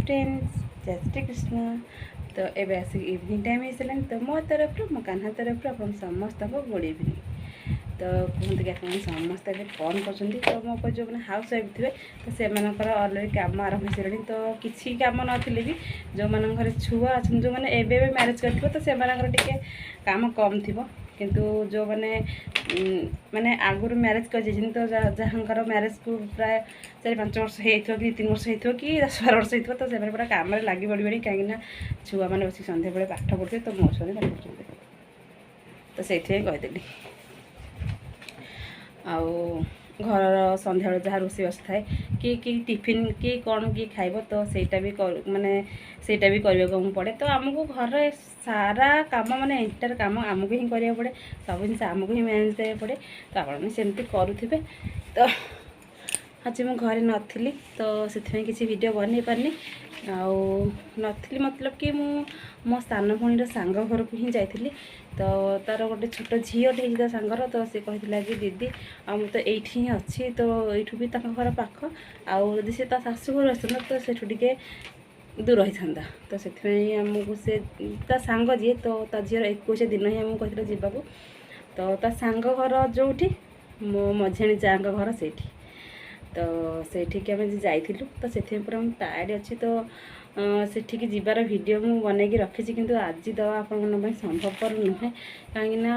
Friends, ଜୟ ଶ୍ରୀକୃଷ୍ଣ। ତ ଏବେ ଆସିକି ଇଭିନିଂ ଟାଇମ୍ ହେଇସାରିଲାଣି। ତ ମୋ ତରଫରୁ, ମୋ କାହ୍ନା ତରଫରୁ ଆପଣ ସମସ୍ତଙ୍କୁ ଗୁଡ଼୍ ଇଭିନିଂ। ତ କୁହନ୍ତୁ କି ଆପଣ ସମସ୍ତେ ଏବେ କ'ଣ କରୁଛନ୍ତି? ତ ମୋ ଉପରେ ଯେଉଁମାନେ ହାଉସ୍ ୱାଇଫ୍ ଥିବେ, ତ ସେମାନଙ୍କର ଅଲରେଡ଼ି କାମ ଆରମ୍ଭ ହେଇସାରିଲାଣି। ତ କିଛି କାମ ନଥିଲେ ବି ଯେଉଁମାନଙ୍କ ଘରେ ଛୁଆ ଅଛନ୍ତି, ଯେଉଁମାନେ ଏବେ ଏବେ ମ୍ୟାରେଜ୍ କରିଥିବ, ତ ସେମାନଙ୍କର ଟିକେ କାମ କମ୍ ଥିବ। କିନ୍ତୁ ଯେଉଁମାନେ ମାନେ ଆଗରୁ ମ୍ୟାରେଜ୍ କରିଯାଇଛନ୍ତି, ତ ଯାହାଙ୍କର ମ୍ୟାରେଜ୍କୁ ପ୍ରାୟ 4-5 ବର୍ଷ ହେଇଥିବ କି 3 ବର୍ଷ ହେଇଥିବ କି 10-12 ବର୍ଷ ହେଇଥିବ, ତ ସେମାନେ ପୁରା କାମରେ ଲାଗି ପଡ଼ିବେଣି, କାହିଁକିନା ଛୁଆମାନେ ବସିକି ସନ୍ଧ୍ୟାବେଳେ ପାଠ ପଢ଼ୁଥିବେ। ତ ମୋ ଛୁଆମାନେ ପାଠ ପଢ଼ୁଛନ୍ତି, ତ ସେଇଥିପାଇଁ କହିଦେଲି। ଆଉ ଘରର ସନ୍ଧ୍ୟାବେଳେ ଯାହା ରୋଷେଇବାସ ଥାଏ କି କି ଟିଫିନ୍ କି କ'ଣ କି ଖାଇବ, ତ ସେଇଟା ବି ମାନେ ସେଇଟା ବି କରିବାକୁ ଆମକୁ ପଡ଼େ। ତ ଆମକୁ ଘରେ ସାରା କାମ, ମାନେ ଏଣ୍ଟାୟାର କାମ ଆମକୁ ହିଁ କରିବାକୁ ପଡ଼େ। ସବୁ ଜିନିଷ ଆମକୁ ହିଁ ମ୍ୟାନେଜ୍ କରିବାକୁ ପଡ଼େ। ତ ଆପଣମାନେ ସେମିତି କରୁଥିବେ। ତ ଆଜି ମୁଁ ଘରେ ନଥିଲି, ତ ସେଥିପାଇଁ କିଛି ଭିଡ଼ିଓ ବନେଇ ପାରିନି। ଆଉ ନଥିଲି ମତଲବ କି ମୁଁ ମୋ ସାନ ଭଉଣୀର ସାଙ୍ଗ ଘରକୁ ହିଁ ଯାଇଥିଲି। ତ ତାର ଗୋଟେ ଛୋଟ ଝିଅଟେ ହେଇଛି ତା ସାଙ୍ଗର। ତ ସେ କହିଥିଲା କି ଦିଦି, ଆଉ ମୁଁ ତ ଏଇଠି ହିଁ ଅଛି। ତ ଏଇଠୁ ବି ତାଙ୍କ ଘର ପାଖ, ଆଉ ଯଦି ସେ ତା ଶାଶୁ ଘରୁ ଆସିଥାନ୍ତା, ତ ସେଠୁ ଟିକେ ଦୂର ହେଇଥାନ୍ତା। ତ ସେଥିପାଇଁ ଆମକୁ ସେ ତା ସାଙ୍ଗ ଯିଏ, ତ ତା ଝିଅର 21 ଦିନ ହିଁ ଆମକୁ କହିଥିଲା ଯିବାକୁ। ତ ତା ସାଙ୍ଗ ଘର ଯେଉଁଠି, ମୋ ମଝିଆଣୀ ଯାଆଙ୍କ ଘର ସେଇଠି। ତ ସେଇଠିକି ଆମେ ଯାଇଥିଲୁ। ତ ସେଥିପାଇଁ ପୁରା ମୁଁ ଟାୟାର୍ଡ଼ ଅଛି। ତ ସେଠିକି ଯିବାର ଭିଡ଼ିଓ ମୁଁ ବନେଇକି ରଖିଛି, କିନ୍ତୁ ଆଜି ଦେବା ଆପଣଙ୍କ ପାଇଁ ସମ୍ଭବପର ନୁହେଁ, କାହିଁକିନା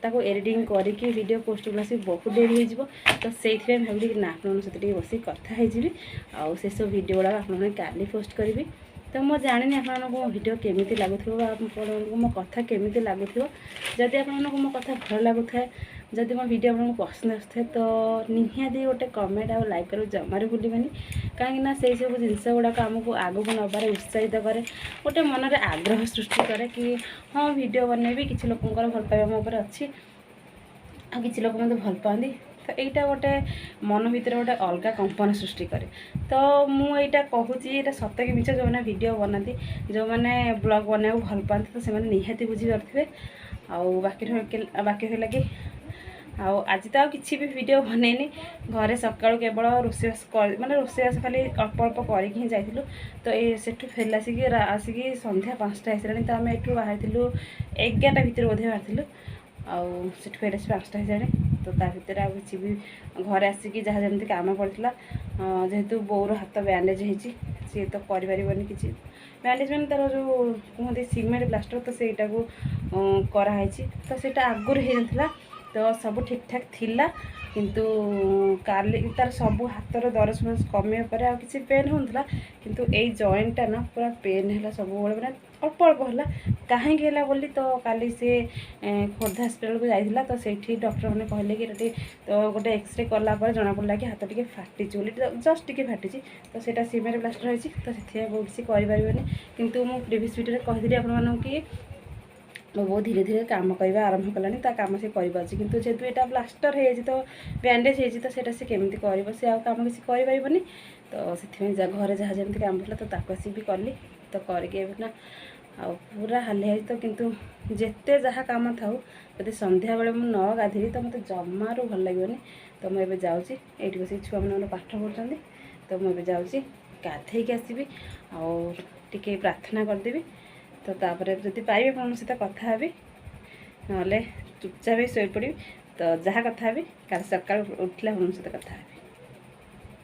ତାକୁ ଏଡ଼ିଟିଂ କରିକି ଭିଡ଼ିଓ ପୋଷ୍ଟ କଲା ଆସିକି ବହୁତ ଡେରି ହେଇଯିବ। ତ ସେଇଥିପାଇଁ ଭାବିଲି କି ନା, ଆପଣଙ୍କ ସହିତ ଟିକେ ବସିକି କଥା ହେଇଯିବି, ଆଉ ସେସବୁ ଭିଡ଼ିଓ ଗୁଡ଼ାକ ଆପଣଙ୍କ କାଲି ପୋଷ୍ଟ କରିବି। ତ ମୁଁ ଜାଣିନି ଆପଣଙ୍କୁ ମୋ ଭିଡ଼ିଓ କେମିତି ଲାଗୁଥିବ ବା ଆପଣଙ୍କୁ ମୋ କଥା କେମିତି ଲାଗୁଥିବ। ଯଦି ଆପଣମାନଙ୍କୁ ମୋ କଥା ଭଲ ଲାଗୁଥାଏ, ଯଦି ମୋ ଭିଡ଼ିଓ ଆପଣଙ୍କୁ ପସନ୍ଦ ଆସୁଥାଏ, ତ ନିହାତି ଗୋଟେ କମେଣ୍ଟ ଆଉ ଲାଇକ୍ କରିବାକୁ ଜମାରୁ ଭୁଲିବେନି, କାହିଁକିନା ସେଇ ସବୁ ଜିନିଷ ଗୁଡ଼ାକ ଆମକୁ ଆଗକୁ ନେବାରେ ଉତ୍ସାହିତ କରେ, ଗୋଟେ ମନରେ ଆଗ୍ରହ ସୃଷ୍ଟି କରେ କି ହଁ, ଭିଡ଼ିଓ ବନେଇବି। କିଛି ଲୋକଙ୍କର ଭଲ ପାଇବା ମୋ ଉପରେ ଅଛି, ଆଉ କିଛି ଲୋକ ମୋତେ ଭଲ ପାଆନ୍ତି। ତ ଏଇଟା ଗୋଟେ ମନ ଭିତରେ ଗୋଟେ ଅଲଗା କମ୍ପନ ସୃଷ୍ଟି କରେ। ତ ମୁଁ ଏଇଟା କହୁଛି, ଏଇଟା ସତ କି ମିଛ, ଯେଉଁମାନେ ଭିଡ଼ିଓ ବନାନ୍ତି, ଯେଉଁମାନେ ବ୍ଲଗ୍ ବନାଇବାକୁ ଭଲ ପାଆନ୍ତି, ତ ସେମାନେ ନିହାତି ବୁଝିପାରୁଥିବେ। ଆଉ ବାକି ରହିଲା କି ଆଉ ଆଜି ତ ଆଉ କିଛି ବି ଭିଡ଼ିଓ ବନେଇନି। ଘରେ ସକାଳୁ କେବଳ ରୋଷେଇବାସ, ମାନେ ରୋଷେଇବାସ ଖାଲି ଅଳ୍ପ ଅଳ୍ପ କରିକି ହିଁ ଯାଇଥିଲୁ। ତ ଏ ସେଠୁ ଫେରିଲା ଆସିକି ସନ୍ଧ୍ୟା 5ଟା ହେଇସାରିଲାଣି। ତ ଆମେ ଏଠୁ ବାହାରିଥିଲୁ 11ଟା ଭିତରେ ବୋଧେ ବାହାରିଥିଲୁ, ଆଉ ସେଠୁ ଫେରି ଆସି 5ଟା ହେଇସାରିଲାଣି। ତ ତା ଭିତରେ ଆଉ କିଛି ବି ଘରେ ଆସିକି ଯାହା ଯେମିତି କାମ ପଡ଼ିଥିଲା, ଯେହେତୁ ବୋଉର ହାତ ବ୍ୟାଣ୍ଡେଜ୍ ହେଇଛି, ସିଏ ତ କରିପାରିବନି କିଛି। ବ୍ୟାଣ୍ଡେଜ୍ ମାନେ ତା'ର ଯେଉଁ କୁହନ୍ତି ସିମେଣ୍ଟ ପ୍ଲାଷ୍ଟର, ତ ସେଇଟାକୁ କରାହେଇଛି। ତ ସେଇଟା ଆଗରୁ ହେଇନଥିଲା, ତ ସବୁ ଠିକ୍ଠାକ୍ ଥିଲା। କିନ୍ତୁ କାଲି ତାର ସବୁ ହାତର ଦରଜ ଫରଜ କମିବା ପରେ ଆଉ କିଛି ପେନ୍ ହେଉନଥିଲା, କିନ୍ତୁ ଏଇ ଜଏଣ୍ଟଟା ନା ପୁରା ପେନ୍ ହେଲା ସବୁବେଳେ, ମାନେ ଅଳ୍ପ ଅଳ୍ପ ହେଲା। କାହିଁକି ହେଲା ବୋଲି ତ କାଲି ସେ ଖୋର୍ଦ୍ଧା ହସ୍ପିଟାଲକୁ ଯାଇଥିଲା। ତ ସେଇଠି ଡକ୍ଟରମାନେ କହିଲେ କି ଏଇଟା ଟିକେ, ତ ଗୋଟେ ଏକ୍ସରେ କଲା ପରେ ଜଣାପଡ଼ିଲା କି ହାତ ଟିକେ ଫାଟିଛି ବୋଲି, ଜଷ୍ଟ ଟିକେ ଫାଟିଛି। ତ ସେଇଟା ସିମେଣ୍ଟ ପ୍ଲାଷ୍ଟର ହେଇଛି, ତ ସେଥିପାଇଁ ବହୁତ କିଛି କରିପାରିବନି। କିନ୍ତୁ ମୁଁ ପ୍ରିଭିୟସ୍ ଭିଡ଼ିଓରେ କହିଥିଲି ଆପଣମାନଙ୍କୁ କି ମୋ ବୋଉ ଧୀରେ ଧୀରେ କାମ କରିବା ଆରମ୍ଭ କଲାଣି, ତା କାମ ସେ କରିପାରୁଛି। କିନ୍ତୁ ଯେହେତୁ ଏଇଟା ପ୍ଲାଷ୍ଟର ହେଇଯାଇଛି, ତ ବ୍ୟାଣ୍ଡେଜ୍ ହେଇଛି, ତ ସେଇଟା ସେ କେମିତି କରିବ? ସେ ଆଉ କାମ କିଛି କରିପାରିବନି। ତ ସେଥିପାଇଁ ଘରେ ଯାହା ଯେମିତି କାମ ଥିଲା, ତ ତାକୁ ଆସିକି ବି କଲି। ତ କରିକି ଏବେ ନା ଆଉ ପୁରା ହାଲିଆ ହେଇଛି। ତ କିନ୍ତୁ ଯେତେ ଯାହା କାମ ଥାଉ, ଯଦି ସନ୍ଧ୍ୟାବେଳେ ମୁଁ ନ ଗାଧେଇବି, ତ ମୋତେ ଜମାରୁ ଭଲ ଲାଗିବନି। ତ ମୁଁ ଏବେ ଯାଉଛି, ଏଇଠି ବସିକି ଛୁଆମାନେ ମୋର ପାଠ ପଢ଼ୁଛନ୍ତି। ତ ମୁଁ ଏବେ ଯାଉଛି ଗାଧେଇକି ଆସିବି ଆଉ ଟିକେ ପ୍ରାର୍ଥନା କରିଦେବି। ତ ତାପରେ ଯଦି ପାଇବି ଆପଣଙ୍କ ସହିତ କଥା ହେବି, ନହେଲେ ଚୁପଚାପ ହେଇ ଶୋଇପଡ଼ିବି। ତ ଯାହା କଥା ହେବି, କାଲି ସକାଳୁ ଉଠିଲେ ଆପଣଙ୍କ ସହିତ କଥା ହେବି।